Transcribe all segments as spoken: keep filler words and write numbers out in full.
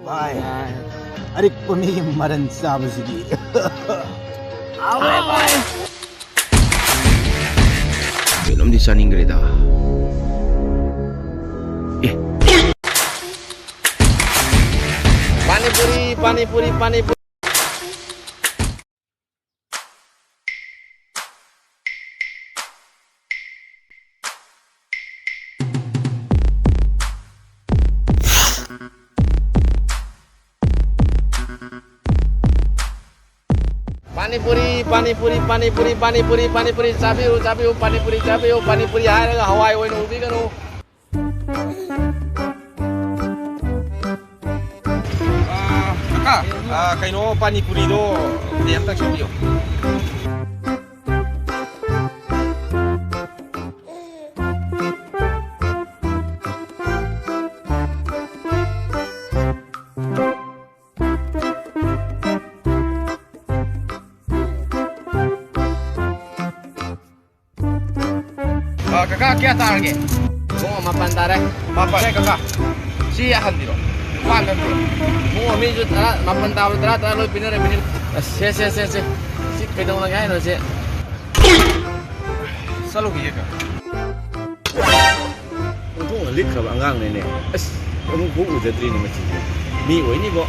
ꯚꯥꯏ, ꯑꯔꯤꯛꯄ ꯃꯤꯒꯤ ꯃꯔꯟ ꯆꯥꯕꯁꯤꯗꯤ꯫ ꯀꯩꯅꯣꯝꯗꯤ ꯆꯥꯅꯤꯡꯈ꯭ꯔꯦꯗ꯫ ꯑꯦ꯫ ꯄꯥꯅꯤꯄꯨꯔꯤ, ꯄꯥꯅꯤꯄꯨꯔꯤ, ꯄꯥꯅꯤꯄꯨꯔꯤ꯫ ꯄꯥꯅꯤꯄꯨꯔꯤ, ꯄꯥꯅꯤꯄꯨꯔꯤ, ꯄꯥꯅꯤꯄꯨꯔꯤ, ꯄꯥꯅꯤꯄꯨꯔꯤ, ꯄꯥꯅꯤꯄꯨꯔꯤ ꯆꯥꯕꯤꯌꯨ, ꯆꯥꯕꯤꯌꯨ, ꯄꯥꯅꯤꯄꯨꯔꯤ ꯆꯥꯕꯤꯌꯨ, ꯄꯥꯅꯤꯄꯨꯔꯤ ꯍꯥꯏꯔꯒ ꯍꯋꯥꯏ ꯑꯣꯏꯅ ꯎꯕꯤꯒꯅꯨ꯫ ꯑꯥ, ꯀꯀꯥ, ꯑꯥ, ꯀꯩꯅꯣ, ꯄꯥꯅꯤꯄꯨꯔꯤꯗꯣ ꯄ꯭ꯂꯦꯠ ꯑꯝꯇꯪ ꯁꯦꯝꯕꯤꯌꯣ꯫ ꯑ, ꯀꯀꯥ, ꯀꯌꯥ ꯇꯥꯔꯒꯦ? ꯏꯕꯨꯡꯉꯣ, ꯃꯥꯄꯟ ꯇꯥꯔꯦ꯫ ꯃꯥꯄꯟ? ꯁꯦ, ꯀꯀꯥ, ꯁꯤ ꯍꯟꯕꯤꯔꯣ꯫ ꯂꯨꯄꯥ ꯑꯃ ꯄꯤꯔꯣ꯫ ꯏꯕꯨꯡꯉꯣ, ꯃꯤꯁꯨ ꯇꯔꯥ, ꯃꯥꯄꯟ ꯇꯥꯕꯗ ꯇꯔꯥ, ꯇꯔꯥ ꯂꯣꯏ ꯄꯤꯅꯔꯝꯃꯤꯅꯤ꯫ ꯑꯁ, ꯁꯦ, ꯁꯦ, ꯁꯦ, ꯁꯦ꯫ ꯁꯤ ꯀꯩꯗꯧꯅꯒꯦ ꯍꯥꯏꯅꯣ, ꯁꯤ? ꯆꯠꯂꯨꯈꯤꯒꯦ, ꯀꯀꯥ꯫ ꯑꯣꯟꯊꯣꯛꯅ ꯂꯤꯛꯈ꯭ꯔꯕ ꯑꯉꯥꯡꯅꯤꯅꯦ꯫ ꯑꯁ, ꯑꯃꯨꯛ ꯐꯥꯎ ꯎꯖꯗ꯭ꯔꯤꯅꯦ ꯃꯁꯤꯁꯦ꯫ ꯃꯤ ꯑꯣꯏꯅꯤꯕꯣ꯫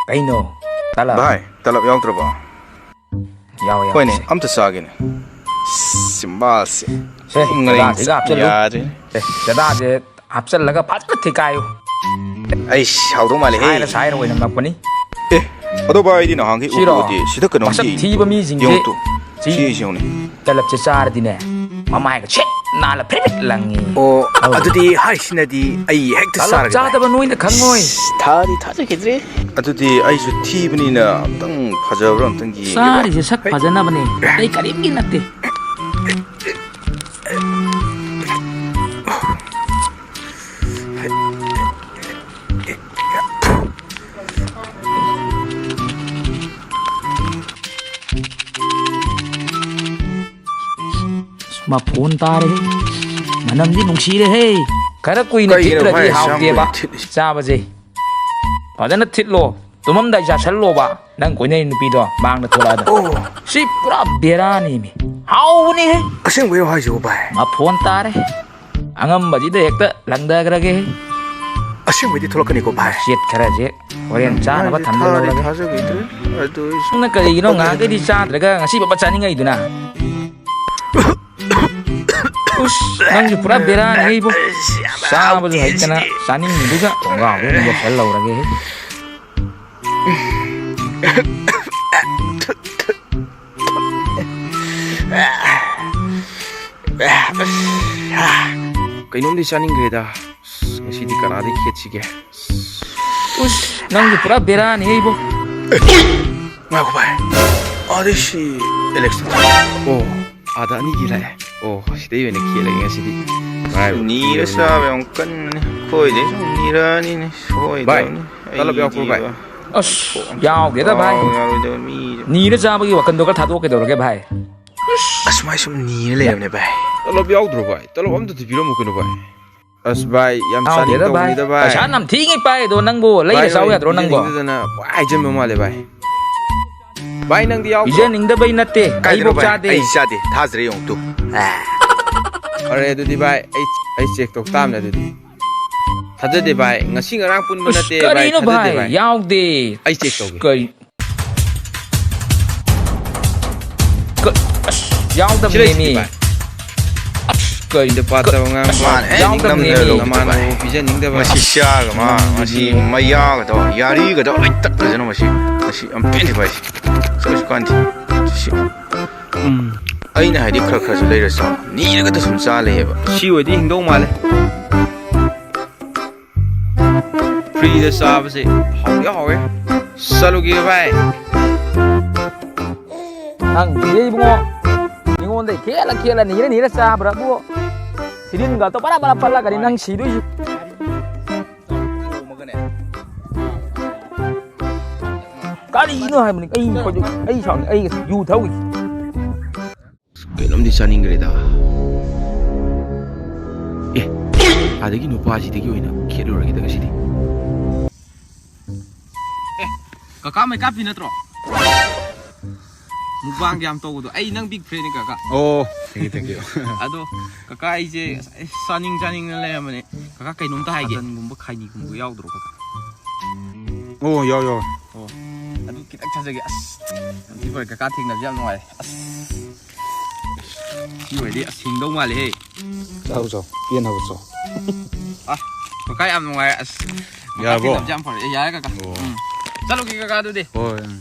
ꯀꯩꯅꯣ? ꯇꯂꯞ? ꯚꯥꯏ, ꯇꯂꯞ ꯌꯥꯎꯗ꯭ꯔꯕꯣ? ꯌꯥꯎꯋꯦ, ꯌꯥꯎꯋꯦ꯫ ꯍꯣꯏꯅꯦ, ꯑꯝꯇ ꯆꯥꯒꯦꯅꯦ꯫ ꯆꯤꯝꯕꯥꯜꯁꯦ ꯁꯦ, ꯉꯔꯦꯡ ꯆꯦꯕꯥꯁꯤꯒ ꯍꯥꯞꯆꯜꯂꯨ꯫ ꯌꯥꯗ꯭ꯔꯦꯅꯦ꯫ ꯑꯦ, ꯆꯦꯕꯥꯁꯦ ꯍꯥꯞꯆꯜꯂꯒ ꯐꯖꯅ ꯊꯤꯀꯥꯏꯌꯨ꯫ ꯑꯩꯁ, ꯍꯥꯎꯗꯧ ꯃꯥꯜꯂꯦꯍꯦ꯫ ꯁꯥꯏꯔ ꯁꯥꯏꯔ ꯑꯣꯏꯅꯝꯃꯛꯄꯅꯤ꯫ ꯑꯦ, ꯑꯗꯣ ꯚꯥꯏ, ꯑꯩꯗꯤ ꯅꯍꯥꯟꯒꯩ ꯁꯤꯔꯣ? ꯎꯄꯣꯠꯇꯦ꯫ ꯁꯤꯗ ꯀꯩꯅꯣꯝꯗꯤ ꯃꯁꯛ ꯊꯤꯕ ꯃꯤꯁꯤꯡꯁꯦ ꯌꯦꯡꯉꯨ ꯇꯨ꯫ ꯁꯤ ꯁꯤ ꯌꯦꯡꯉꯨꯅꯦ꯫ ꯇꯂꯞꯁꯦ ꯆꯥꯔꯗꯤꯅꯦ, ꯃꯃꯥꯏꯒ ꯁꯤꯠ ꯅꯥꯜꯂ ꯐ꯭ꯔꯤꯠ ꯐ꯭ꯔꯤꯠ ꯂꯪꯉꯤ꯫ ꯑꯣ, ꯑꯧ꯫ ꯑꯗꯨꯗꯤ ꯍꯥꯏꯁꯤꯅꯗꯤ ꯑꯩ ꯍꯦꯛꯇ ꯇꯂꯞ ꯆꯥꯔꯒꯦ ꯚꯥꯏ꯫ ꯆꯥꯗꯕ ꯅꯣꯏꯅ ꯈꯪꯉꯣꯏ꯫ ꯏꯁ, ꯊꯥꯗꯤ ꯊꯥꯖꯈꯤꯗ꯭ꯔꯦ꯫ ꯑꯗꯨꯗꯤ ꯑꯩꯁꯨ ꯊꯤꯕꯅꯤꯅ ꯑꯝꯇꯪ ꯐꯖꯕ꯭ꯔꯥ ꯑꯝꯇꯪ ꯌꯦꯡꯒꯦ ꯚꯥꯏ꯫ ꯆꯥꯔꯤꯁꯦ ꯁꯛ ꯍꯩ꯫ ꯐꯖꯅꯕꯅꯦ, ꯑꯇꯩ ꯀꯔꯤꯝꯒꯤ ꯅꯠꯇꯦ꯫ ꯑꯁ, ꯃꯐꯣꯟ ꯇꯥꯔꯦꯍꯦ꯫ ꯃꯅꯝꯗꯤ ꯅꯨꯡꯁꯤꯔꯦꯍꯦ꯫ ꯈꯔ ꯀꯨꯏꯅ ꯀꯩꯒꯤꯅꯣ ꯊꯤꯠꯇ꯭ꯔꯗꯤ ꯚꯥꯏ ꯑꯁꯨꯛ ꯌꯥꯝ ꯍꯥꯎꯇꯦꯕ ꯀꯨꯏꯅ ꯊꯤꯠꯂꯤꯁꯤ? ꯆꯥꯕꯁꯦ꯫ ꯐꯖꯅ ꯊꯤꯠꯂꯣ꯫ ꯇꯨꯝꯃꯝꯗꯥꯏ ꯆꯥꯁꯜꯂꯣꯕ꯫ ꯅꯪ ꯀꯣꯏꯅꯩ ꯅꯨꯄꯤꯗꯣ ꯃꯥꯡꯗ ꯊꯣꯛꯂꯛꯑꯗ꯫ ꯑꯣ꯫ ꯁꯤ ꯄꯨꯔꯥ ꯕꯦꯔꯥꯅꯤꯃꯤ꯫ ꯍꯥꯎꯕꯅꯤꯍꯦ꯫ ꯑꯁꯦꯡꯕꯩꯔꯣ ꯍꯥꯏꯁꯤꯕꯣ ꯚꯥꯏ? ꯃꯐꯣꯟ ꯇꯥꯔꯦ꯫ ꯑꯉꯝꯕꯁꯤꯗ ꯍꯦꯛꯇ ꯂꯪꯊꯈ꯭ꯔꯒꯦ꯫ ꯑꯁꯦꯡꯕꯩꯗꯤ ꯊꯣꯛꯂꯛꯀꯅꯤꯀꯣ ꯚꯥꯏ? ꯆꯦꯠ ꯈꯔꯁꯦ ꯍꯣꯔꯦꯟ ꯆꯥꯅꯕ ꯅꯪꯁꯦ ꯊꯝꯖꯤꯜꯍꯧꯔꯒꯦ꯫ ꯊꯥꯗꯤ ꯊꯥꯖꯈꯤꯗ꯭ꯔꯦ꯫ ꯑꯗꯨ ꯑꯩꯁꯨ ꯅꯪꯅ ꯀꯔꯤꯒꯤꯅꯣ ꯉꯥꯏꯍꯥꯛꯀꯩꯗꯤ ꯆꯥꯗ꯭ꯔꯒ ꯉꯁꯤ ꯐꯥꯎꯕ ꯆꯥꯅꯤꯡꯉꯛꯏꯗꯨꯅ? ꯎꯁ, ꯅꯪꯁꯨ ꯄꯨꯔꯥ ꯕꯦꯔꯥꯅꯤ ꯏꯕꯣ꯫ ꯑꯁ, ꯌꯥꯝ ꯆꯥꯕꯁꯨ ꯍꯥꯎꯇꯦ ꯍꯩꯇꯅ ꯁꯤꯗꯤ꯫ ꯆꯥꯅꯤꯡꯉꯤꯗꯨꯒ ꯊꯣꯡꯒꯥꯎꯗ ꯑꯗꯨꯝ ꯌꯧꯁꯜꯍꯧꯔꯒꯦ꯫ ꯀꯩꯅꯣꯝꯗꯤ ꯆꯥꯅꯤꯡꯈ꯭ꯔꯦꯗ꯫ ꯑꯁ, ꯉꯁꯤꯗꯤ ꯀꯅꯥꯗꯩ ꯈꯦꯠꯁꯤꯒꯦ? ꯎꯁ, ꯅꯪꯁꯨ ꯄꯨꯔꯥ ꯕꯦꯔꯥꯅꯤ ꯏꯕꯣ꯫ ꯉꯥꯏꯈꯣ ꯚꯥꯏ, ꯑꯥꯗꯩ ꯁꯤ ꯑꯦꯂꯦꯛꯁꯇ ꯊꯥꯔꯛꯑꯦ꯫ ꯑꯣ, ꯑꯥꯗ ꯑꯅꯤꯒꯤ ꯂꯥꯛꯑꯦ꯫ ꯑꯣ, ꯁꯤꯗꯩ ꯑꯣꯏꯅ ꯈꯦꯠꯂꯒꯦ ꯉꯁꯤꯗꯤ꯫ ꯉꯥꯏꯔꯣ꯫ ꯅꯤꯔ ꯆꯥꯕ ꯌꯥꯝ ꯀꯟꯕꯅꯤ꯫ ꯑꯩꯈꯣꯏꯗꯩ ꯁꯨꯝ ꯅꯤꯔꯛꯑꯅꯤꯅꯦ꯫ ꯚꯥꯏ, ꯁꯣꯏꯗꯕꯅꯤ꯫ ꯇꯂꯞ ꯌꯥꯎꯕ꯭ꯔꯣ ꯚꯥꯏ? ꯑꯩꯗꯤꯕ꯫ ꯑꯁ, ꯌꯥꯎꯗꯦꯗ ꯚꯥꯏ꯫ ꯌꯥꯎ-, ꯌꯥꯔꯣꯏꯗꯕ ꯃꯤꯁꯦ꯫ ꯅꯤꯔ ꯆꯥꯕꯒꯤ ꯋꯥꯈꯟꯗꯣ ꯈꯔ ꯊꯥꯗꯣꯛꯑꯣ ꯀꯩꯗꯧꯔꯒꯦ ꯚꯥꯏ? ꯑꯁ, ꯃꯥꯏ ꯁꯨꯝ ꯅꯤꯔ ꯂꯩꯔꯕꯅꯦ ꯚꯥꯏ꯫ ꯇꯂꯞ ꯌꯥꯎꯗ꯭ꯔꯣ ꯚꯥꯏ? ꯇꯂꯞ ꯑꯝꯇ ꯊꯤꯕꯤꯔꯝꯃꯨ ꯀꯩꯅꯣ ꯚꯥꯏ꯫ ꯑꯁ ꯚꯥꯏ, ꯌꯥꯝ ꯌꯥꯎꯗꯦꯗ ꯚꯥꯏ꯫ ꯆꯥꯅꯤꯡꯗꯧꯕꯅꯤꯗ ꯚꯥꯏ꯫ ꯄꯩꯁꯥ ꯅꯝꯊꯤꯒꯩ ꯄꯥꯏꯗꯣ ꯅꯪꯕꯨ ꯂꯩꯔ ꯚꯥꯏ, ꯆꯥꯎ ꯍꯣꯏ, ꯌꯥꯗ꯭ꯔꯣ ꯅꯪꯕꯣ? ꯄꯤꯖꯅꯤꯡꯗꯗꯅ ꯄꯨꯡꯍꯥꯏ ꯍꯥꯏꯖꯟꯕ ꯃꯥꯜꯂꯦ ꯚꯥꯏ꯫ ꯚꯥꯏ, ꯅꯪꯗꯤ ꯌꯥꯎꯗ꯭ꯔꯣ? ꯄꯤꯖꯅꯤꯡꯗꯕꯩ ꯅꯠꯇꯦ, ꯀꯥꯏꯗꯅꯣ ꯑꯩꯕꯧ ꯚꯥꯏ? ꯆꯥꯗꯦ꯫ ꯑꯩ ꯆꯥꯗꯦ, ꯊꯥꯖꯔꯦ ꯌꯦꯡꯉꯨ ꯇꯨ꯫ ꯐꯔꯦ ꯑꯗꯨꯗꯤ ꯚꯥꯏ, ꯑꯩ, ꯑꯩ ꯆꯦꯛ ꯇꯧ ꯇꯥꯕꯅꯦ ꯑꯗꯨꯗꯤ꯫ ꯊꯥꯖꯗꯦ ꯚꯥꯏ, ꯉꯁꯤ ꯉꯔꯥꯡ ꯄꯨꯟꯕ ꯑꯁ, ꯅꯠꯇꯦ ꯚꯥꯏ, ꯀꯔꯤꯅꯣ ꯊꯥꯖꯗꯦ ꯚꯥꯏ? ꯚꯥꯏ꯫ ꯌꯥꯎꯗꯦ꯫ ꯑꯩ ꯆꯦꯛ ꯑꯁ, ꯇꯧꯒꯦ꯫ ꯀꯔꯤ? ꯀ-, ꯑꯁ, ꯁꯤ ꯂꯩꯁꯤꯗꯤ ꯌꯥꯎꯗꯕꯅꯦꯃꯤ꯫ ꯚꯥꯏ꯫ ꯑꯁ, ꯀꯔꯤ? ꯁꯤꯗ ꯄꯥꯠꯇꯕ ꯀ-, ꯉꯥꯡꯕ꯫ ꯑꯁ, ꯃꯥꯅ ꯍꯦꯛ ꯌꯥꯎꯗꯕꯅꯦꯃꯤ꯫ ꯅꯤꯡꯉꯝꯗꯅ ꯂꯧꯕꯗꯣ ꯅꯃꯥꯟꯅꯕ ꯚꯥꯏ꯫ ꯄꯤꯖꯅꯤꯡꯗꯕ꯫ ꯃꯁꯤ ꯆꯥꯒ ꯃꯥ, ꯃꯁꯤ ꯅꯪꯒꯤꯗꯤ꯫ ꯃꯌꯥꯒꯗꯣ, ꯌꯥꯔꯤꯒꯗꯣ ꯂꯣꯏ ꯇꯠꯈ꯭ꯔꯖꯅꯨ ꯃꯁꯤ꯫ ꯃꯁꯤ ꯌꯥꯝ ꯄꯦꯟꯗꯦ ꯚꯥꯏ꯫ ꯁꯤ ꯀꯩꯁꯨ ꯀꯥꯟꯗꯦ꯫ ꯁꯤ꯫ ꯎꯝ꯫ ꯑꯩꯅ ꯍꯥꯏꯗꯤ ꯈꯔ ꯈꯔꯁꯨ ꯂꯩꯔ ꯆꯥꯎ꯫ ꯅꯤꯔꯒꯗ ꯁꯨꯝ ꯆꯥ ꯂꯩꯌꯦꯕ꯫ ꯁꯤ ꯑꯣꯏꯗꯤ ꯍꯤꯡꯗꯧ ꯃꯥꯜꯂꯦ꯫ ꯐ꯭ꯔꯤꯗ ꯆꯥꯕꯁꯦ ꯍꯥꯎꯗꯤ ꯍꯥꯎꯋꯦ꯫ ꯆꯠꯂꯨꯒꯦ ꯚꯥꯏ꯫ ꯅꯪꯁꯤꯗꯤ ꯏꯕꯨꯡꯉꯣ, ꯃꯤꯉꯣꯟꯗꯩ ꯈꯦꯠꯂ ꯈꯦꯠꯂ ꯅꯤꯔ ꯅꯤꯔ ꯆꯥꯕ꯭ꯔꯥꯕꯨ? ꯊꯤꯔꯤꯟꯒ ꯑꯇꯣꯞ ꯄꯔꯥ ꯄꯔꯥ ꯄꯠꯂꯒꯅꯤ ꯅꯪ ꯁꯤꯗꯣꯏꯁꯤ꯫ ꯀꯔꯤꯅꯣ ꯍꯥꯏꯕꯅꯤ? ꯑꯩ ꯍꯧꯖꯤꯛ, ꯑꯩ ꯁꯥꯎꯅꯤꯡ-, ꯑꯩ ꯌꯨ ꯊꯛꯎꯏ꯫ ꯀꯩꯅꯣꯝꯗꯤ ꯆꯥꯅꯤꯡꯈ꯭ꯔꯦꯗ꯫ ꯑꯗꯒꯤ ꯅꯨꯄꯥꯁꯤꯗꯒꯤ ꯑꯣꯏꯅ ꯈꯦꯠꯂꯨꯔꯒꯦꯗ ꯉꯁꯤꯗꯤ꯫ ꯑꯦ, ꯀꯀꯥ ꯃꯩꯀꯥꯞꯄꯤ ꯅꯠꯇ꯭ꯔꯣ? ꯃꯨꯛꯕꯥꯡ ꯌꯥꯝ ꯇꯧꯕꯗꯣ꯫ ꯑꯩ ꯅꯪ big fan ꯅꯤ, ꯀꯀꯥ꯫ ꯑꯣ, thank you, thank you꯫ ꯑꯗꯣ, ꯀꯀꯥ, ꯑꯩꯁꯦ, ꯑꯁ, ꯑꯩ ꯆꯥꯅꯤꯡ ꯆꯥꯅꯤꯡꯅ ꯂꯩꯔꯝꯕꯅꯦ꯫ ꯀꯀꯥ, ꯀꯩꯅꯣꯝꯇ ꯍꯥꯏꯒꯦ꯫ ꯁꯥꯖꯟꯒꯨꯝꯕ, ꯈꯥꯏꯅꯤꯒꯨꯝꯕ ꯌꯥꯎꯗ꯭ꯔꯣ, ꯀꯀꯥ? ꯑꯣ, ꯌꯥꯎ, ꯌꯥꯎ꯫ ꯑꯣ, ꯑꯗꯨ ꯈꯤꯇꯪ ꯆꯥꯖꯒꯦ꯫ ꯑꯁ, ꯌꯥꯝ ꯊꯤ ꯐꯔꯦ꯫ ꯀꯀꯥ ꯊꯦꯡꯅꯕꯁꯦ ꯌꯥꯝ ꯅꯨꯡꯉꯥꯏꯔꯦ꯫ ꯑꯁ, ꯁꯤ ꯑꯣꯏꯔꯗꯤ, ꯑꯁ, ꯍꯤꯡꯗꯧ ꯃꯥꯜꯂꯦꯍꯦ꯫ ꯆꯥꯎ, ꯆꯥꯎ꯫ ꯄꯦꯟꯅꯕ ꯆꯥꯎ꯫ ꯑ, ꯀꯀꯥ ꯌꯥꯝ ꯅꯨꯡꯉꯥꯏꯔꯦ꯫ ꯑꯁ, ꯀꯀꯥ ꯌꯥꯔꯕꯣ? ꯊꯦꯡꯅꯕꯁꯦ ꯌꯥꯝ ꯐꯔꯦ꯫ ꯑꯦ, ꯌꯥꯔꯦ, ꯀꯀꯥ꯫ ꯑꯣ꯫ ꯎꯝ꯫ ꯆꯠꯂꯨꯒꯦ, ꯀꯀꯥ, ꯑꯗꯨꯗꯤ꯫ ꯍꯣꯏ, ꯎꯝ꯫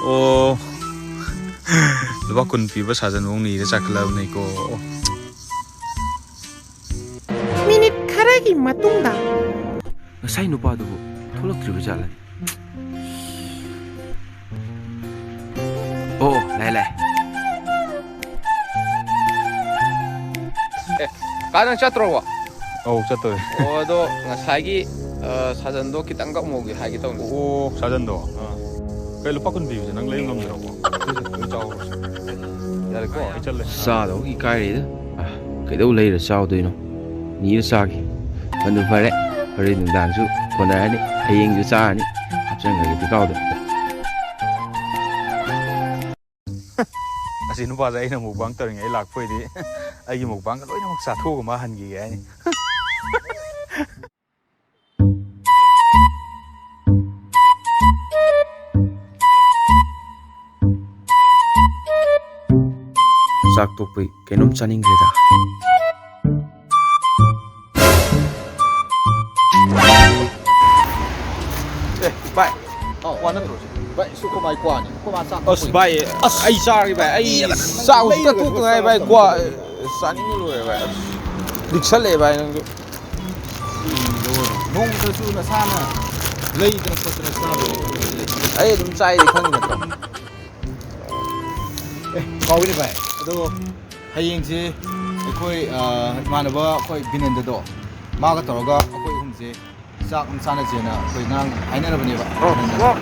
ꯑꯣ꯫ ꯂꯨꯄꯥ ꯀꯨꯟ ꯄꯤꯕ ꯁꯥꯖꯟ ꯑꯃꯨꯛ ꯅꯤꯔ ꯆꯠꯈꯠꯂꯕꯅꯤꯀꯣ꯫ ꯃꯤꯅꯤꯠ ꯈꯔꯒꯤ ꯃꯇꯨꯡꯗ꯫ ꯉꯁꯥꯏ ꯅꯨꯄꯥꯗꯨꯕꯨ ꯊꯣꯛꯂꯛꯇ꯭ꯔꯤꯕ ꯖꯥꯠꯂꯅꯦ? ꯑꯣ, ꯂꯥꯛꯑꯦ, ꯂꯥꯛꯑꯦ꯫ ꯑꯦ, ꯀꯥ, ꯅꯪ ꯆꯠꯇ꯭ꯔꯣꯕꯣ? ꯑꯧ, ꯆꯠꯇꯣꯔꯦ꯫ ꯑꯣ, ꯑꯗꯣ ꯉꯁꯥꯏꯒꯤ, ꯑ, ꯁꯥꯖꯟꯗꯣ ꯈꯤꯇꯪ ꯀꯛꯃꯧꯒꯦ ꯍꯥꯏꯒꯦ ꯇꯧꯅꯤ꯫ ꯑꯣ, ꯁꯥꯖꯟꯗꯣ? ꯑꯥ꯫ ꯀꯩ, ꯂꯨꯄꯥ ꯀꯨꯟ ꯄꯤꯕꯁꯦ ꯅꯪ ꯂꯩꯕ ꯉꯝꯗ꯭ꯔꯕꯣ? ꯑꯗꯨꯗꯤ ꯂꯣꯏ ꯆꯥꯎꯔꯣ꯫ ꯌꯥꯔꯦꯀꯣ, ꯑꯩ ꯆꯠꯂꯦ꯫ ꯆꯥꯗꯧ ꯏꯀꯥꯏꯔꯦꯗ꯫ ꯑ, ꯀꯩꯗꯧ ꯂꯩꯔ ꯆꯥꯎꯗꯣꯏꯅꯣ? ꯅꯤꯔ ꯆꯥꯒꯦ꯫ ꯑꯗꯨ ꯐꯔꯦ, ꯍꯣꯔꯦꯟ ꯅꯨꯡꯗꯥꯡꯁꯨ ꯀꯣꯟꯅꯔꯅꯤ, ꯍꯌꯦꯡꯁꯨ ꯆꯥꯔꯅꯤ꯫ ꯍꯥꯞꯆꯟꯈ꯭ꯔꯒꯦ ꯄꯤꯈꯥꯎꯗ꯫ ꯑꯁꯤ ꯅꯨꯄꯥꯁꯦ ꯑꯩꯅ ꯃꯨꯛꯕꯥꯡ ꯇꯧꯔꯤꯉꯩ ꯂꯥꯛꯄ ꯑꯣꯏꯗꯤ ꯑꯩꯒꯤ ꯃꯨꯛꯕꯥꯡꯒ ꯂꯣꯏꯅꯃꯛ ꯆꯥꯊꯣꯛꯑꯒ ꯃꯥ ꯍꯟꯈꯤꯒꯦ ꯍꯥꯏꯅꯤ꯫ ꯆꯥꯛ ꯇꯣꯛꯄꯩ ꯀꯩꯅꯣꯝ ꯆꯥꯅꯤꯡꯈ꯭ꯔꯦꯗ꯫ ꯑꯦ, ꯚꯥꯏ, ꯑꯧ꯫ ꯀ꯭ꯋꯥ ꯅꯠꯇ꯭ꯔꯣ ꯁꯤ? ꯚꯥꯏ, ꯁꯤ ꯑꯩꯈꯣꯏ ꯃꯥꯏ ꯀ꯭ꯋꯥꯅꯤ꯫ ꯑꯩꯈꯣꯏ ꯃꯥ ꯆꯥꯛ ꯑꯁ, ꯊꯣꯡꯕꯩ꯫ ꯚꯥꯏ, ꯑꯁ, ꯑꯩ ꯆꯥꯔꯒꯦ, ꯚꯥꯏ꯫ ꯑꯩ ꯂꯩꯔꯒ ꯆꯥꯛ ꯍꯧꯖꯤꯛꯇ ꯂꯩꯔꯒ ꯇꯣꯛꯇ ꯉꯥꯏ, ꯚꯥꯏ꯫ ꯆꯥꯕ ꯀ꯭ꯋꯥ, ꯑꯁ, ꯆꯥꯅꯤꯡꯕ ꯂꯣꯏꯔꯦ, ꯚꯥꯏ꯫ ꯑꯁ, ꯂꯤꯛꯁꯜꯂꯛꯑꯦ, ꯚꯥꯏ, ꯅꯪꯁꯨ꯫ ꯅꯣꯡꯃꯗꯁꯨ ꯅꯁꯥꯅ ꯂꯩꯗꯅ ꯈꯣꯠꯇꯅ ꯆꯥꯕ꯫ ꯑꯩ ꯑꯗꯨꯝ ꯆꯥꯏꯗꯤ ꯈꯪꯉꯤ ꯅꯠꯇ꯭ꯔꯣ? ꯑꯦ, ꯀꯥꯎꯏꯅꯦ, ꯚꯥꯏ꯫ ꯑꯗꯣ ꯍꯌꯦꯡꯁꯦ ꯑꯩꯈꯣꯏ, ꯑ, ꯏꯃꯥꯟꯅꯕ ꯑꯩꯈꯣꯏ ꯕꯤꯅꯟꯗꯗꯣ, ꯃꯥꯒ ꯇꯧꯔꯒ ꯑꯩꯈꯣꯏ ꯑꯍꯨꯝꯁꯦ ꯆꯥꯛ ꯑꯃ ꯆꯥꯅꯁꯦꯅ ꯑꯩꯈꯣꯏ ꯉꯔꯥꯡ ꯍꯥꯏꯅꯔꯕꯅꯦꯕ꯫ ꯑꯣ, ꯑꯣ꯫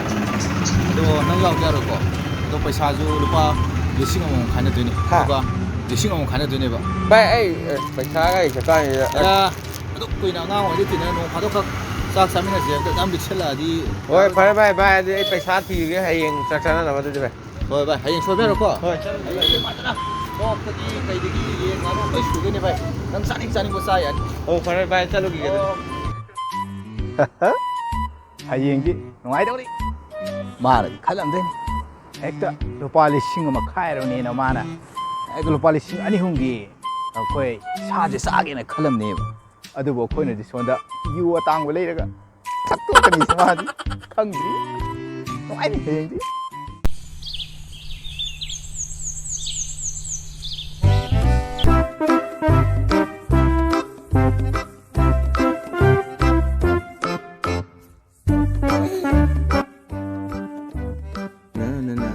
ꯑꯗꯣ ꯅꯪ ꯌꯥꯎꯗ ꯌꯥꯔꯣꯏꯀꯣ? ꯑꯗꯣ ꯄꯩꯁꯥꯁꯨ ꯂꯨꯄꯥ ꯂꯤꯁꯤꯡ ꯑꯃꯃꯨꯛ ꯈꯥꯏꯅꯗꯣꯏꯅꯤ꯫ ꯍꯥ꯫ ꯑꯗꯨꯒ ꯂꯤꯁꯤꯡ ꯑꯃ ꯈꯥꯏꯅꯗꯣꯏꯅꯦꯕ꯫ ꯚꯥꯏ, ꯑꯩ, ꯑꯦ, ꯄꯩꯁꯥꯒ ꯑꯩ ꯆꯞ ꯆꯥꯅꯤꯗ꯫ ꯑꯦ, ꯑꯗꯨꯛ ꯀꯨꯏꯅ ꯑꯉꯥꯡ ꯑꯣꯏꯗꯤ ꯇꯤꯟꯅ, ꯅꯣꯡ ꯐꯥꯗꯣꯛꯈꯛ ꯆꯥꯛ ꯆꯥꯃꯤꯟꯅꯁꯦ, ꯑꯝꯇ ꯌꯥꯝ ꯂꯤꯛꯁꯜꯂꯛꯑꯗꯤ꯫ ꯍꯣꯏ, ꯐꯔꯦ ꯚꯥꯏ, ꯚꯥꯏ, ꯑꯗꯨꯗꯤ ꯑꯩ ꯄꯩꯁꯥ ꯊꯤꯔꯒꯦ ꯍꯌꯦꯡ ꯆꯥꯛ ꯆꯥꯅꯅꯕ ꯑꯗꯨꯗꯤ, ꯚꯥꯏ꯫ ꯍꯣꯏ, ꯚꯥꯏ, ꯍꯌꯦꯡ ꯁꯣꯏꯕ ꯌꯥꯔꯣꯏꯀꯣ? ꯍꯣꯏ, ꯆꯠꯂꯨꯁꯤ, ꯚꯥꯏ꯫ ꯍꯌꯦꯡꯗꯤ ꯐꯖꯅ porkꯇꯒꯤ ꯀꯩꯗꯒꯤ ꯌꯦꯟ ꯉꯥꯅꯨ ꯂꯣꯏ ꯁꯨꯗꯣꯏꯅꯦ, ꯚꯥꯏ꯫ ꯅꯪ ꯆꯥꯅꯤꯡ ꯆꯥꯅꯤꯡꯕ ꯆꯥ ꯌꯥꯅꯤ꯫ ꯑꯣ, ꯐꯔꯦ, ꯚꯥꯏ, ꯆꯠꯂꯨꯈꯤꯒꯦ ꯑꯗꯨꯗꯤ꯫ ꯑꯣ꯫ ꯍꯌꯦꯡꯗꯤ ꯅꯨꯡꯉꯥꯏꯗꯧꯔꯤ꯫ ꯃꯥꯅꯗꯤ ꯈꯜꯂꯝꯗꯣꯏꯅꯤ, ꯍꯦꯛꯇ ꯂꯨꯄꯥ ꯂꯤꯁꯤꯡ ꯑꯃ ꯈꯥꯏꯔꯕꯅꯦꯅ ꯃꯥꯅ ꯍꯦꯛꯇ ꯂꯨꯄꯥ ꯂꯤꯁꯤꯡ ꯑꯅꯤ ꯑꯍꯨꯝꯒꯤ ꯑꯩꯈꯣꯏ ꯁꯥꯁꯦ ꯆꯥꯒꯦꯅ ꯈꯜꯂꯝꯅꯦꯕ꯫ ꯑꯗꯨꯕꯨ ꯑꯩꯈꯣꯏꯅꯗꯤ ꯁꯣꯝꯗ ꯌꯨ ꯑꯇꯥꯡꯕ ꯂꯩꯔꯒ ꯊꯛꯇꯣꯛꯀꯅꯤꯁꯦ ꯃꯥꯗꯤ ꯈꯪꯗ꯭ꯔꯤ꯫ ꯅꯨꯡꯉꯥꯏꯅꯤ ꯍꯌꯦꯡꯗꯤ꯫ ꯅ, ꯅ, ꯅ꯫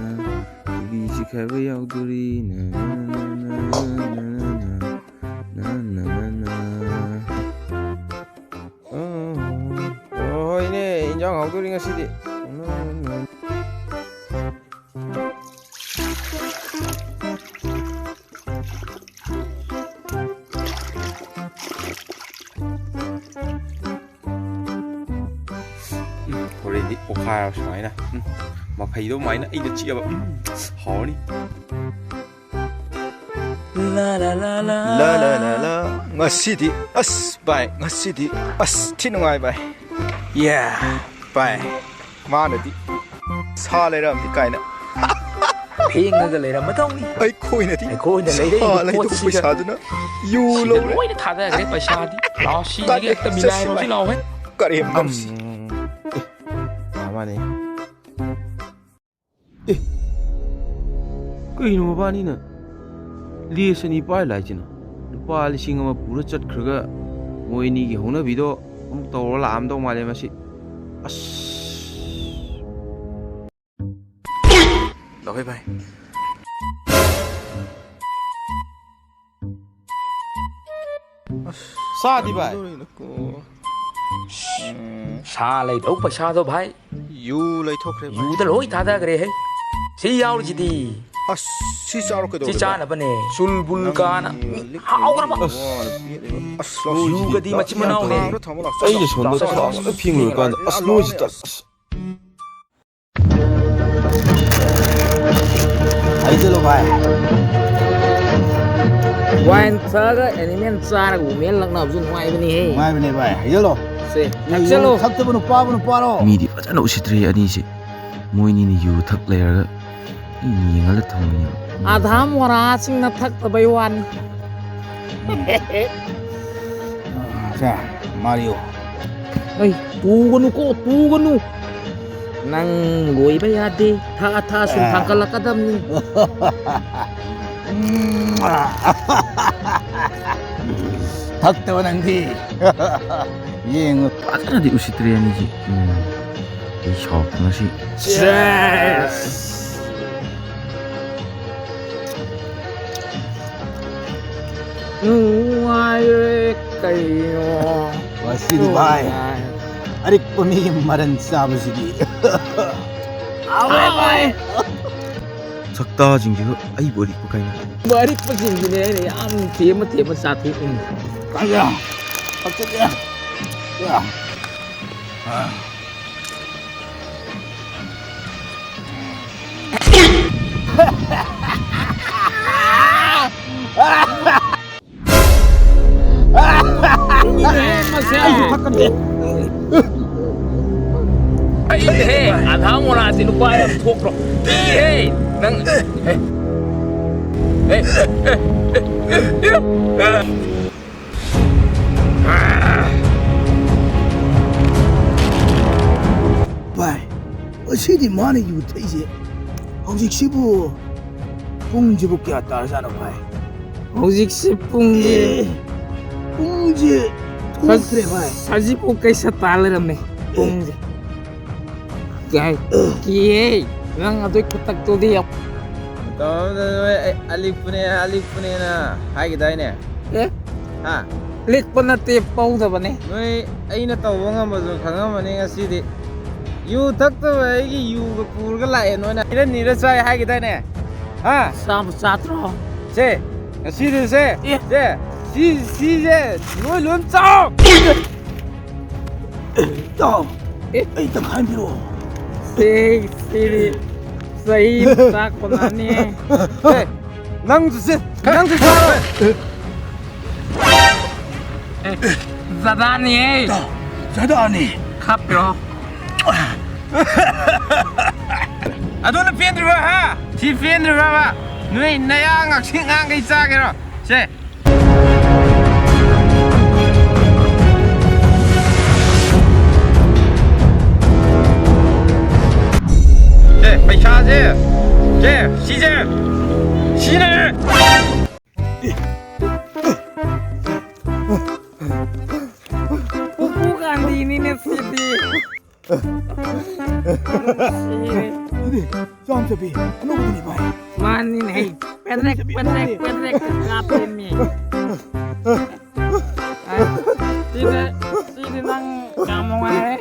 ꯀꯨꯕꯤ ꯆꯤꯛꯈꯥꯏꯕ ꯌꯥꯎꯗꯣꯔꯤ꯫ ꯅ, ꯅ, ꯅ, ꯅ, ꯅ, ꯅ, ꯅ, ꯅ꯫ ꯅ, ꯅ, ꯅ, ꯅ꯫ ꯑꯣ, ꯑꯣ, ꯍꯣꯏꯅꯦ, ꯏꯟꯖꯥꯡ ꯍꯥꯎꯗꯣꯔꯤ ꯉꯁꯤꯗꯤ꯫ ꯅ, ꯅ, ꯅ꯫ ꯎꯝ, ꯍꯣꯔꯦꯟꯗꯤ ꯑꯣꯈꯥꯏꯔ ꯁꯨꯃꯥꯏꯅ, ꯎꯝ, ꯃꯐꯩꯗꯣ ꯑꯗꯨꯃꯥꯏꯅ ꯑꯩꯅ ꯆꯤꯛꯑꯕ, ꯎꯝ, ꯍꯥꯎꯔꯅꯤ꯫ ꯂꯥ, ꯂꯥ, ꯂꯥ, ꯂꯥ꯫ ꯂꯥ, ꯂꯥ, ꯂꯥ, ꯂꯥ꯫ ꯉꯁꯤꯗꯤ, ꯑꯁ, ꯚꯥꯏ, ꯉꯁꯤꯗꯤ, ꯑꯁ, ꯊꯤ ꯅꯨꯡꯉꯥꯏ, ꯚꯥꯏ꯫ ꯌꯥ, ꯚꯥꯏ꯫ ꯃꯥꯅꯗꯤ ꯁꯥ ꯂꯩꯔꯛꯑꯝꯅꯤ ꯀꯥꯏꯅ꯫ ꯐꯦꯡꯉꯒ ꯂꯩꯔꯝꯃꯗꯧꯅꯤ꯫ ꯑꯩꯈꯣꯏꯅꯗꯤ ꯑꯩꯈꯣꯏꯅ ꯁꯥ ꯂꯩꯔꯛꯏꯕ ꯂꯩꯗꯧꯕ ꯄꯣꯠꯁꯤꯒ ꯄꯩꯁꯥꯗꯨꯅ ꯌꯨ ꯁꯤꯗ ꯂꯧꯔꯦ꯫ ꯂꯣꯏꯅ ꯊꯥꯗꯈ꯭ꯔꯦ ꯄꯩꯁꯥꯗꯤ꯫ ꯂꯥꯛꯑꯣ, ꯁꯤꯁꯤꯒ ꯇꯜꯂꯦ, ꯍꯦꯛꯇ ꯆꯠꯁꯤ ꯃꯤꯂꯥꯏꯔꯨꯁꯤ ꯚꯥꯏ꯫ ꯂꯥꯛꯑꯣꯍꯦ꯫ ꯀꯔꯦꯝ ꯅꯝꯁꯤ꯫ ꯑꯝ, ꯑꯦ, ꯃꯥ ꯃꯥꯅꯦ꯫ ꯑꯦ, ꯀꯩꯅꯣ ꯃꯕꯥꯅꯤꯅ ꯂꯦꯁ ꯑꯅꯤ ꯄꯥꯏ ꯂꯥꯛꯏꯁꯤꯅ? ꯂꯨꯄꯥ ꯂꯤꯁꯤꯡ ꯑꯃ ꯄꯨꯔ ꯆꯠꯈ꯭ꯔꯒ ꯃꯣꯏ ꯑꯅꯤꯒꯤ ꯍꯧꯅꯕꯤꯗꯣ ꯑꯃꯨꯛ ꯇꯧꯔ ꯂꯥꯛꯑꯝꯗꯧ ꯃꯥꯜꯂꯦ ꯃꯁꯤ꯫ ꯑꯁ꯫ ꯂꯧꯍꯦ ꯚꯥꯏ꯫ ꯑꯁ, ꯆꯥꯗꯤ ꯚꯥꯏ꯫ ꯀꯔꯤꯅꯣ? ꯎꯝ꯫ ꯁꯥ ꯂꯩꯗꯧ ꯄꯩꯁꯥꯗꯣ ꯚꯥꯏ꯫ ꯌꯨ ꯂꯩꯊꯣꯛꯈ꯭ꯔꯦ ꯚꯥꯏ꯫ ꯌꯨꯗ ꯂꯣꯏ ꯊꯥꯗꯈ꯭ꯔꯦꯍꯦ꯫ ꯁꯤ ꯌꯥꯎꯔꯤꯁꯤꯗꯤ꯫ ꯑꯁ, ꯁꯤ ꯆꯥꯔꯣ꯫ ꯀꯩꯗꯧꯔꯒꯦ? ꯆꯥꯅꯕꯅꯦ꯫ ꯆꯨꯜꯕꯨꯜ ꯀꯥꯅ꯫ ꯅꯪ ꯃꯤ ꯍꯥꯎꯈ꯭ꯔꯕ? ꯑꯁ, ꯑꯁ, ꯌꯨꯒꯗꯤ ꯃꯆꯤꯟ ꯃꯅꯥꯎꯅꯦ꯫ ꯊꯝꯃꯣ ꯂꯥꯎ, ꯆꯥꯎ, ꯑꯩꯅ ꯆꯥꯎ, ꯁꯣꯝꯗ ꯆꯥꯎ, ꯆꯥꯎ, ꯆꯥꯎ, ꯐꯤ ꯂꯣꯏꯔꯀꯥꯟꯗ, ꯑꯁ, ꯅꯣꯏꯁꯤ ꯇ-, ꯑꯁ꯫ ꯍꯥꯏꯖꯜꯂꯣ ꯚꯥꯏ꯫ ꯋꯥꯏꯟ ꯊꯛꯑꯒ ꯑꯦꯅꯤꯃꯦꯜ ꯆꯥꯔꯒ ꯋꯨꯃꯦꯟ ꯂꯛꯅꯕꯁꯨ ꯅꯨꯡꯉꯥꯏꯕꯅꯤꯍꯦ꯫ ꯅꯨꯡꯉꯥꯏꯕꯅꯦ ꯚꯥꯏ, ꯍꯥꯏꯖꯜꯂꯣ꯫ ꯁꯦ, ꯊꯛꯆꯜꯂꯣ꯫ ꯌꯨ ꯊꯛꯇꯕ ꯅꯨꯄꯥꯕꯨ ꯅꯨꯄꯥꯔꯣ? ꯃꯤꯗꯤ ꯐꯖꯅ ꯎꯁꯤꯠꯇ꯭ꯔꯤ ꯑꯅꯤꯁꯦ꯫ ꯃꯣꯏꯅꯤꯅ ꯌꯨ ꯊꯛ ꯂꯩꯔꯒ ꯑꯩꯅ ꯌꯦꯡꯍꯜꯂ ꯊꯝꯃꯤꯅꯦ꯫ ꯑꯥꯙꯥ ꯃꯣꯔꯥꯁꯤꯡꯅ ꯊꯛꯇꯕꯩ ꯋꯥꯅꯤ꯫ ꯁꯦ, ꯃꯥꯔꯤꯌꯣ꯫ ꯑꯩ ꯇꯨꯒꯅꯨꯀꯣ, ꯇꯨꯒꯅꯨ꯫ ꯅꯪ ꯂꯣꯏꯕ ꯌꯥꯗꯦ꯫ ꯊꯛꯑ ꯊꯛꯑ ꯁꯨꯝ ꯑꯦ꯫ ꯊꯥꯡꯒꯠꯂꯛꯀꯗꯕꯅꯤ꯫ ꯊꯛꯇꯕ ꯅꯪꯗꯤ꯫ ꯌꯦꯡꯉꯨ꯫ ꯐꯖꯅꯗꯤ ꯎꯁꯤꯠꯇ꯭ꯔꯦ ꯑꯅꯤꯁꯤ꯫ ꯎꯝ꯫ ꯑꯩ ꯁꯥꯎꯔꯛꯇꯅ ꯁꯤ꯫ Cheers! ꯅꯨꯡꯉꯥꯏꯔꯦ ꯀꯩꯅꯣ꯫ ꯉꯁꯤꯗꯤ ꯚꯥꯏ, ꯅꯨꯡꯉꯥꯏ꯫ ꯑꯔꯤꯛꯄ ꯃꯤꯒꯤ ꯃꯔꯟ ꯆꯥꯕꯁꯤꯗꯤ꯫ ꯍꯥꯎꯔꯦ ꯚꯥꯏ꯫ ꯁꯛꯇꯥꯁꯤꯡꯁꯤꯒ ꯑꯩꯕꯨ ꯑꯔꯤꯛꯄ ꯀꯥꯏꯅ꯫ ꯑꯔꯤꯛꯄꯁꯤꯡꯁꯤꯅꯦ ꯑꯩꯅ ꯌꯥꯝ ꯊꯦꯝꯃ ꯊꯦꯝꯃ ꯆꯥꯊꯣꯛꯏꯅꯤ꯫ ꯀꯥꯏꯗ? ꯐꯛꯆꯠꯂꯦ꯫ ꯌꯥ꯫ ꯑ꯫ ꯃꯁꯦ꯫ ꯑꯩꯁꯨ ꯊꯛꯀꯅꯤ꯫ ꯑꯩꯅꯦꯍꯦ, ꯑꯥꯙꯥ ꯃꯣꯔꯥꯁꯤ ꯂꯨꯄꯥ ꯌꯥꯝ ꯊꯣꯛꯇ꯭ꯔꯣ? ꯄꯤꯍꯦ, ꯅꯪ꯫ ꯍꯦ꯫ ꯍꯦ, ꯍꯦ, ꯍꯦ, ꯍꯦ, ꯍꯦ꯫ ꯚꯥꯏ, ꯉꯁꯤꯗꯤ ꯃꯥꯅ ꯌꯨ ꯊꯛꯏꯁꯦ꯫ ꯍꯧꯖꯤꯛꯁꯤꯕꯨ ꯄꯨꯡꯁꯤꯕꯨ ꯀꯌꯥ ꯇꯥꯔꯖꯥꯠꯅꯣ ꯚꯥꯏ? ꯍꯧꯖꯤꯛꯁꯦ ꯄꯨꯡꯁꯦ ꯑꯦ, ꯄꯨꯡꯁꯦ ꯊꯣꯛꯇ꯭ꯔꯦ ꯚꯥꯏ꯫ ꯁꯖꯤꯕꯨ ꯀꯩꯁꯥ ꯇꯥ ꯂꯩꯔꯝꯃꯦ ꯑꯦ꯫ ꯄꯨꯡꯁꯦ꯫ ꯀꯤꯍꯦ, ꯀꯤꯍꯦ꯫ ꯅꯪ ꯑꯗꯨꯏ ꯈꯨꯇꯛꯇꯨꯗꯤ ꯌꯥꯝ ꯃꯇꯝ ꯑꯃꯗ ꯅꯣꯏ ꯑꯩ ꯑꯂꯤꯛꯄꯅꯦ, ꯑꯂꯤꯛꯄꯅꯦꯅ ꯍꯥꯏꯈꯤꯗꯥꯏꯅꯦ? ꯑꯦ? ꯍꯥ? ꯂꯤꯛꯄ ꯅꯠꯇꯦ, ꯄꯧꯗꯕꯅꯦ꯫ ꯅꯣꯏ ꯑꯩꯅ ꯇꯧꯕ ꯉꯝꯕꯁꯨ ꯈꯪꯉꯝꯃꯅꯤ ꯉꯁꯤꯗꯤ꯫ ꯌꯨ ꯊꯛꯇꯕ ꯑꯩꯒꯤ ꯌꯨꯒ ꯄꯨꯔꯒ ꯂꯥꯛꯑꯦ ꯅꯣꯏꯅ꯫ ꯅꯤꯔ ꯅꯤꯔ ꯆꯥꯏ ꯍꯥꯏꯈꯤꯗꯥꯏꯅꯦ? ꯍꯥ? ꯆꯥꯕ ꯆꯥꯠꯇ꯭ꯔꯣ? ꯁꯦ, ꯉꯁꯤꯗꯤ ꯁꯦ, ꯑꯦ꯫ ꯁꯦ, ꯁꯤ, ꯁꯤꯁꯦ ꯂꯣꯏ, ꯂꯣꯏ ꯆꯥꯎ! ꯏꯇꯥꯎ, ꯑꯦ꯫ ꯑꯩ ꯇꯪꯈꯥꯏ ꯑꯃ ꯄꯤꯔꯛꯑꯣ꯫ ꯁꯦ, ꯁꯤꯗꯤ ꯆꯍꯤ ꯑꯃ ꯆꯥꯛ ꯀꯣꯟꯅꯅꯤ꯫ ꯁꯦ, ꯅꯪꯁꯨ ꯁꯦ, ꯅꯪꯁꯨ ꯆꯥꯔꯣ꯫ ꯑꯦ, ꯖꯗꯥꯅꯤꯍꯦ꯫ ꯏꯇꯥꯎ, ꯖꯗꯥꯅꯤ꯫ ꯈꯥꯞꯄꯤꯔꯣ꯫ ꯑꯗꯨꯅ ꯄꯦꯟꯗ꯭ꯔꯤꯕ, ꯍꯥ? ꯁꯤ ꯄꯦꯟꯗ꯭ꯔꯤꯕꯕ? ꯅꯣꯏ ꯅꯌꯥ ꯉꯥꯛꯁꯤ ꯉꯥꯡꯈꯩ ꯆꯥꯒꯦꯔꯣ? ꯁꯦ꯫ ꯁꯦ, ꯄꯩꯁꯥꯁꯦ꯫ ꯁꯦ, ꯁꯤꯁꯦ꯫ ꯁꯤꯅꯦ꯫ ꯄꯨꯄꯨ ꯒꯥꯟꯙꯤꯅꯤꯅꯦ ꯁꯤꯗꯤ꯫ ꯁꯤꯔꯦ꯫ ꯑꯗꯨꯗꯤ ꯆꯥꯝ ꯆꯠꯄꯤ ꯑꯅꯧꯕꯗꯨꯅꯤ ꯚꯥꯏ꯫ ꯃꯥꯅꯤꯅꯦ꯫ ꯄꯦꯗ꯭ꯔꯦꯛ, ꯄꯦꯗ꯭ꯔꯦꯛ, ꯄꯦꯗ꯭ꯔꯦꯛ ꯀꯥꯞꯄꯦꯃꯤ꯫ ꯑ, ꯁꯤꯗꯤ, ꯁꯤꯗꯤ ꯅꯪ ꯌꯥꯝ ꯅꯨꯡꯉꯥꯏꯔꯦ꯫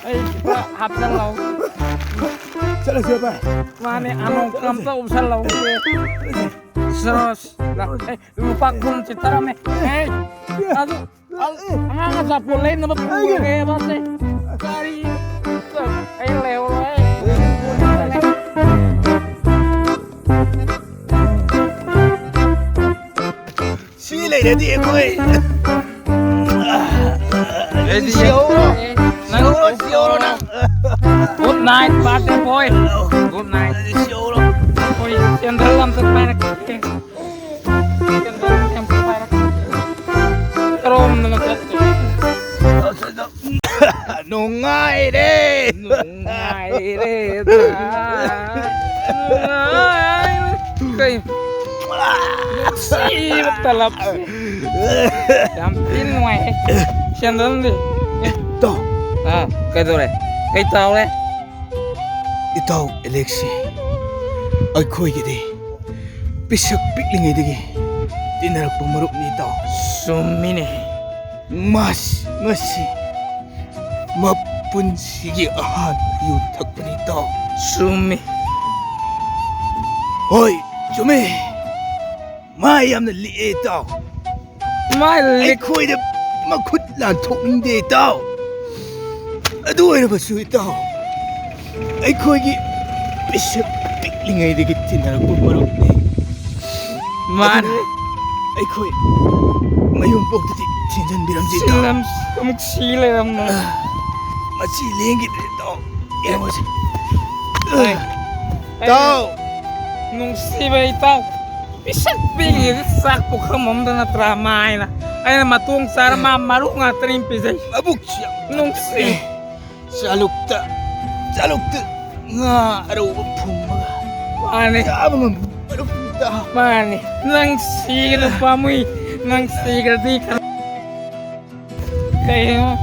ꯑꯩ ꯈꯤꯇ ꯍꯥꯞꯆꯜꯂꯧ꯫ ꯆꯠꯂꯁꯦ ꯚꯥꯏ꯫ ꯃꯥꯅꯦ, ꯑꯅꯣꯛ ꯑꯝꯇ ꯎꯞꯁꯜꯂꯧꯒꯦ꯫ ꯆꯠꯂꯁꯦ꯫ ꯁꯔꯣꯁ, ꯑꯦ, ꯂꯨꯄꯥ ꯀꯨꯟ ꯆꯤꯠꯊꯔꯝꯃꯦ꯫ ꯑꯦ, ꯑꯗꯨ, ꯑꯉꯥꯡ ꯑꯆꯥꯄꯣꯠ ꯂꯩꯅꯕ ꯄꯨꯔꯒꯦꯕ ꯁꯦ꯫ ꯀꯔꯤ? ꯑꯩ ꯂꯩꯍꯧꯔꯣꯏ꯫ ꯁꯤ ꯂꯩꯔꯗꯤ ꯑꯩꯈꯣꯏ꯫ ꯁꯤꯍꯧꯔꯣ꯫ ꯁꯤꯍꯧꯔꯣ, ꯁꯤꯍꯧꯔꯣ ꯅꯪ꯫ Good night, birthday boy. Good night. ꯁꯤꯍꯧꯔꯣ꯫ ꯑꯩꯈꯣꯏ candle ꯑꯝꯇ ꯄꯥꯏꯔꯛꯀꯦ꯫ Candle ꯑꯝꯇ ꯄꯥꯏꯔꯛꯀꯦ꯫ ꯀꯔꯣꯝꯗꯅꯣ ꯆꯠꯇꯣꯏꯁꯦ? ꯅꯨꯡꯉꯥꯏꯔꯦ꯫ ꯅꯨꯡꯉꯥꯏꯔꯦꯗ꯫ ꯅꯨꯡꯉꯥꯏꯔꯦ꯫ ꯀꯩ? ꯅꯨꯡꯁꯤꯕ ꯇꯂꯞꯁꯦ꯫ ꯌꯥꯝ ꯊꯤꯅ ꯅꯨꯡꯉꯥꯏꯍꯦ꯫ Candleꯗꯤ꯫ ꯇꯣ꯫ ꯑꯥ, ꯀꯩꯗꯧꯔꯦ? ꯀꯩ ꯇꯧꯔꯦ? ꯏꯇꯥꯎ ꯑꯦꯂꯦꯛꯁꯁꯤ ꯑꯩꯈꯣꯏꯒꯤꯗꯤ ꯄꯤꯁꯛ ꯄꯤꯛꯂꯤꯉꯩꯗꯒꯤ ꯇꯤꯟꯅꯔꯛꯄ ꯃꯔꯨꯞꯅꯤ ꯏꯇꯥꯎ꯫ ꯆꯨꯝꯃꯤꯅꯦ꯫ ꯃꯥꯁꯤ ꯉꯁꯤ ꯃꯄꯨꯟꯁꯤꯒꯤ ꯑꯍꯥꯟꯕ ꯌꯨ ꯊꯛꯄꯅꯤ ꯏꯇꯥꯎ꯫ ꯆꯨꯝꯃꯤ꯫ ꯍꯣꯏ, ꯆꯨꯝꯃꯦ꯫ ꯃꯥ ꯌꯥꯝꯅ ꯂꯤꯛꯑꯦ, ꯏꯇꯥꯎ꯫ ꯃꯥ ꯂꯤꯛ- ꯑꯩꯈꯣꯏꯗ ꯃꯈꯨꯠ ꯂꯥꯟꯊꯣꯛꯅꯤꯡꯗꯦ, ꯏꯇꯥꯎ꯫ ꯑꯗꯨ ꯑꯣꯏꯔꯕꯁꯨ, ꯏꯇꯥꯎ, ꯑꯩꯈꯣꯏꯒꯤ ꯄꯤꯁꯛ ꯄꯤꯛꯂꯤꯉꯩꯗꯒꯤ ꯇꯤꯟꯅꯔꯛꯄ ꯃꯔꯨꯞꯅꯤ꯫ ꯃꯥꯅꯤ꯫ ꯑꯗꯨꯅ ꯑꯩꯈꯣꯏ ꯃꯌꯨꯝ ꯄꯣꯛꯇꯗꯤ ꯊꯤꯟꯖꯤꯟꯕꯤꯔꯝꯁꯤ, ꯏꯇꯥꯎ꯫ ꯁꯤꯔꯝ-, ꯑꯃꯨꯛ ꯁꯤ ꯂꯩꯔꯝꯃꯦ꯫ ꯃꯁꯤ ꯂꯦꯡꯈꯤꯗ꯭ꯔꯦ, ꯏꯇꯥꯎ꯫ ꯌꯦꯡꯉꯨꯁꯤ꯫ ꯑꯩ, ꯏꯇꯥꯎ! ꯅꯨꯡꯁꯤꯕ ꯏꯇꯥꯎ, ꯄꯤꯁꯛ ꯄꯤꯛꯂꯤꯉꯩꯗ ꯆꯥꯛ ꯄꯨꯈꯝ ꯑꯃꯗ ꯅꯠꯇ꯭ꯔꯥ ꯃꯥ ꯍꯥꯏꯅ꯫ ꯑꯩꯅ ꯃꯇꯣꯡ ꯆꯥꯔ ꯃꯥ ꯃꯔꯨ ꯉꯥꯛꯇꯅꯤ ꯄꯤꯖꯩ꯫ ꯃꯕꯨꯛꯁꯤ ꯌꯥꯝ ꯅꯨꯡꯁꯤ꯫ ꯆꯥꯂꯨꯛꯇ, ꯆꯥꯂꯨꯛꯇ ꯉꯥ ꯑꯔꯧꯕ ꯐꯨꯝꯃꯒ ꯃꯥꯅꯦ꯫ ꯆꯥꯕ ꯉꯝꯕ ꯃꯔꯨꯞꯅꯤ, ꯏꯇꯥꯎ꯫ ꯃꯥꯅꯦ꯫ ꯅꯪ ꯁꯤꯒꯅꯨ ꯄꯥꯝꯃꯨꯏ꯫ ꯅꯪ ꯁꯤꯒ꯭ꯔꯗꯤ ꯀꯩꯅꯣ?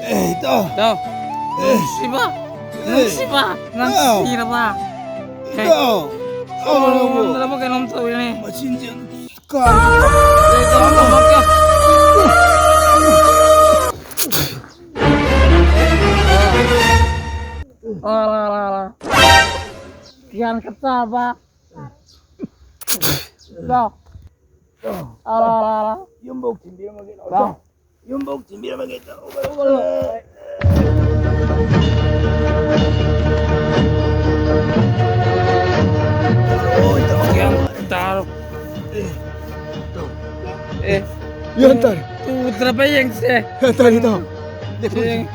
ꯑꯦ, ꯏꯇꯥꯎ꯫ ꯏꯇꯥꯎ, ꯑꯦ꯫ ꯅꯨꯡꯁꯤꯕ, ꯑꯦ꯫ ꯅꯨꯡꯁꯤꯕ, ꯅꯪ ꯏꯇꯥꯎ꯫ ꯁꯤꯔꯕ? ꯏꯇꯥꯎ, ꯁꯣꯔ ꯏꯇꯥꯎ꯫ ꯍꯣꯟꯕꯗꯕꯨ ꯀꯩꯅꯣꯝ ꯇꯧꯔꯦꯅꯦ꯫ ꯃꯆꯤꯟꯁꯦ ꯌꯥꯝ ꯀꯥꯏ꯫ ꯏꯇꯥꯎ, ꯏꯇꯥꯎ, ꯏꯇꯥꯎ꯫ ꯑ, ꯑ, ꯑ, ꯑ꯫ ꯒ꯭ꯌꯥꯟ ꯈꯔ ꯇꯥꯕ꯫ ꯏꯇꯥꯎ꯫ ꯑ, ꯑ, ꯑ, ꯑ꯫ ꯌꯨꯝꯕꯧ ꯊꯤꯟꯕꯤꯔꯝꯃꯒꯦ, ꯏꯇꯥꯎ꯫ ꯏꯇꯥꯎ꯫ ꯌꯨꯝꯕꯧ ꯊꯤꯟꯕꯤꯔꯝꯃꯒꯦ, ꯏꯇꯥꯎ꯫ ꯑꯣ, ꯏꯇꯥꯎ꯫ ꯒ꯭ꯌꯥꯟ ꯇꯥꯔꯣ꯫ ꯑꯦ, ꯏꯇꯥꯎ꯫ ꯑꯦ꯫ ꯒ꯭ꯌꯥꯟ ꯇꯥꯔꯦ꯫ ꯇꯨꯗ꯭ꯔꯕ ꯌꯦꯡꯁꯦ꯫ ꯒ꯭ꯌꯥꯟ ꯇꯥꯔꯦ, ꯏꯇꯥꯎ꯫ ꯌꯦꯡ-,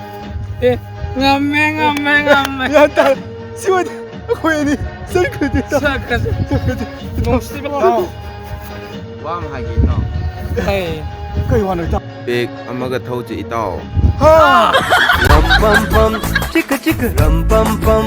ꯑꯦ, ꯉꯝꯃꯦ, ꯉꯝꯃꯦ, ꯉꯝꯃꯦ꯫ ꯒ꯭ꯌꯥꯟ ꯇꯥꯔꯦ꯫ ꯁꯤ ꯑꯣꯏꯗꯤ ꯑꯩꯈꯣꯏ ꯑꯅꯤ ꯆꯠꯈ꯭ꯔꯗꯤ, ꯏꯇꯥꯎ꯫ ꯆꯠꯈ꯭ꯔꯁꯤ꯫ ꯆꯠꯈ꯭ꯔꯗꯤ꯫ ꯅꯨꯡꯁꯤꯕ ꯏꯇꯥꯎ꯫ ꯂꯥꯎ꯫ ꯋꯥ ꯑꯃ ꯍꯥꯏꯒꯦ, ꯏꯇꯥꯎ꯫ ꯀꯩ? ꯀꯩ ꯋꯥꯅꯣ, ꯏꯇꯥꯎ? ꯄꯦꯛ ꯑꯃꯒ ꯊꯧꯁꯤ, ꯏꯇꯥꯎ꯫ ꯍꯥ? ꯔꯝ ꯄꯝ ꯄꯝ, ꯆꯤꯛꯀ ꯆꯤꯛꯀ, ꯔꯝ ꯄꯝ ꯄꯝ꯫